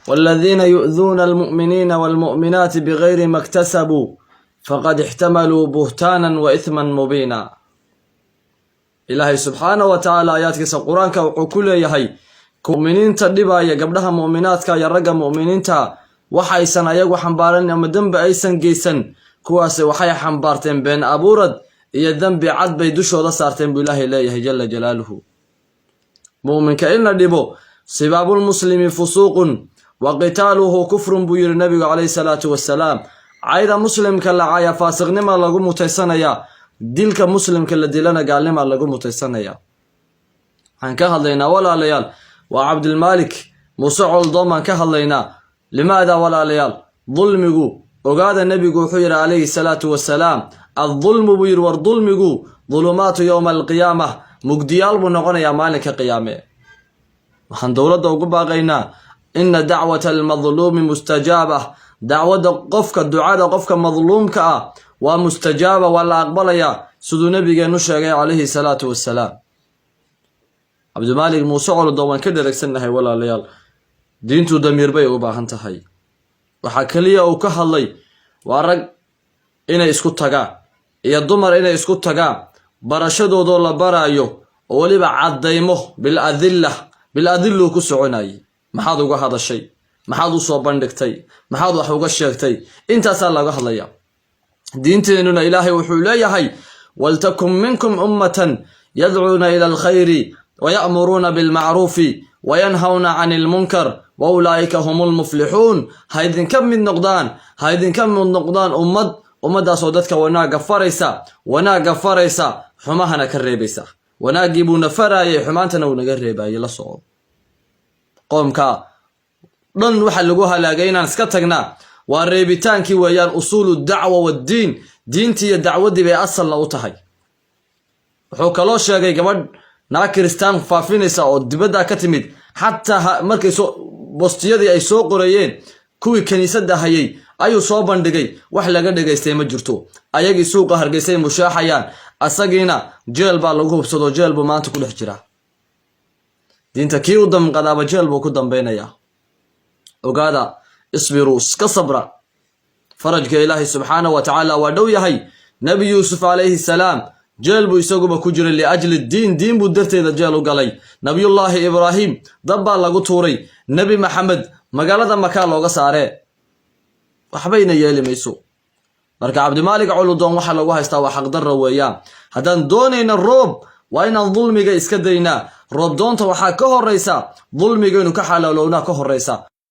والذين يؤذون المؤمنين والمؤمنات بغير ما اكتسبوا فقد احتملوا بهتانا وإثما مبينا. Ilaahay subxaana wa tacaala aayaadkiisa Qur-aanka wuxuu ku leeyahay: muminiinta dhibaya gabdhaha mu'minaadka iyo ragga mu'miniinta waxaysan ayagu xambaaran ama dembi aysan geysan, kuwaasi waxay xambaarteen been abuurad iyo dembi cad bay dushooda saarteen, buu Ilaahay leeyahay jala jalaaluhu. Mu'minka in la dhibo, سباب المسلم فسوق وقتاله كفر, buu yidhi Nabigu calayhi salaatu wasalaam. Cayda muslimka la caaya faasiqnima lagu mutaysanaya, dilka muslimka la dilana gaalnima lagu mutaysanaya. Waxaan ka hadlaynaa, walaalayaal, waa Cabdilmaalik Muuse Coldoon baan ka hadlaynaa. لماذا, walaalayaal? Dulmigu, ogaada, Nebigu wuxuu yidhi calayhi salaatu wasalaam: الظلم, buu yidhi, war dulmigu ظلمات يوم القيامة, mugdiyaal buu noqonayaa maalinka qiyaame. Waxaan dowladda ugu baaqaynaa: إن دعوة المظلوم مستجابة. Dacwadda qofka, ducada qofka madluumka ah waa mustajaaba, waa la aqbalayaa, siduu Nabigeenu sheegay calayhi salaatu wasalaam. Cabdimaalik Muuse Coldoon waan ka dheragsannahay, walaalayaal. Diintu damiir bay u baahan tahay. Waxaa keliya uu ka hadlay waa rag inay isku tagaan iyo dumar inay isku tagaan, barashadoodoo la baraayo oo weliba caddaymo بالأدلة, بالأدلة uu ku soconayay. Maxaad uga hadashay? Maxaad u soo bandhigtay? Maxaad wax uga sheegtay? Intaasaa laga hadlaya. Diinteennuna Ilaahay wuxuu leeyahay: ولتكن منكم أمة يدعون إلى الخير ويأمرون بالمعروف وينهون عن المنكر وأولئك هم المفلحون. Ha idinka mid noqdaan, ha idinka mid noqdaan ummad, ummaddaasoo dadka wanaagga faraysa, wanaagga faraysa, xumahana ka reebaysa. Wanaaggii buuna faraayay, xumaantana uu naga reebayay. La soco, qoomka dhan waxa lagu halaagay inaan iska tagnaa waa reebitaankii weeyaan. أصول الدعوة والدين, diintii iyo dacwaddii bay asalna u tahay. Wuxuu kaloo sheegay gabadh naag kiristaan faafinaysa oo dibaddaa ka timid, xataa markay soo postiyadii ay soo qorayeen kuwii kiniisadda hayay ayuu soo bandhigay. Wax laga dhegaystay ma jirto. Ayagii suuqa Hargeysay mushaaxayaan, asagiina jeel baa lagu hubsado, jeel buu maanta ku dhex jiraa. Diinta kii u damqadaaba jeel buu ku dambeynayaa. Ogaada, اصبروا, iska sabra, farajka Ilaahay subxaana wa tacaala waa dhow yahay. Nebi Yuusuf calayhi salaam jeel buu isaguba ku jiray لأجل الدين, diin buu darteeda jeel u galay. Nabiyullaahi Ibraahim dab baa lagu tuuray. Nebi Maxamed magaalada Makaa looga saaree. Waxbayna yeeli mayso. Marka Cabdimaalik Coludoon waxaa lagu haystaa waa xaqdarra weeyaan. Haddaan doonayna roob, waa inaan dulmiga iska daynaa. Roob doonta waxaa ka horaysa dulmigaynu ka xalaalownaa ka horaysa.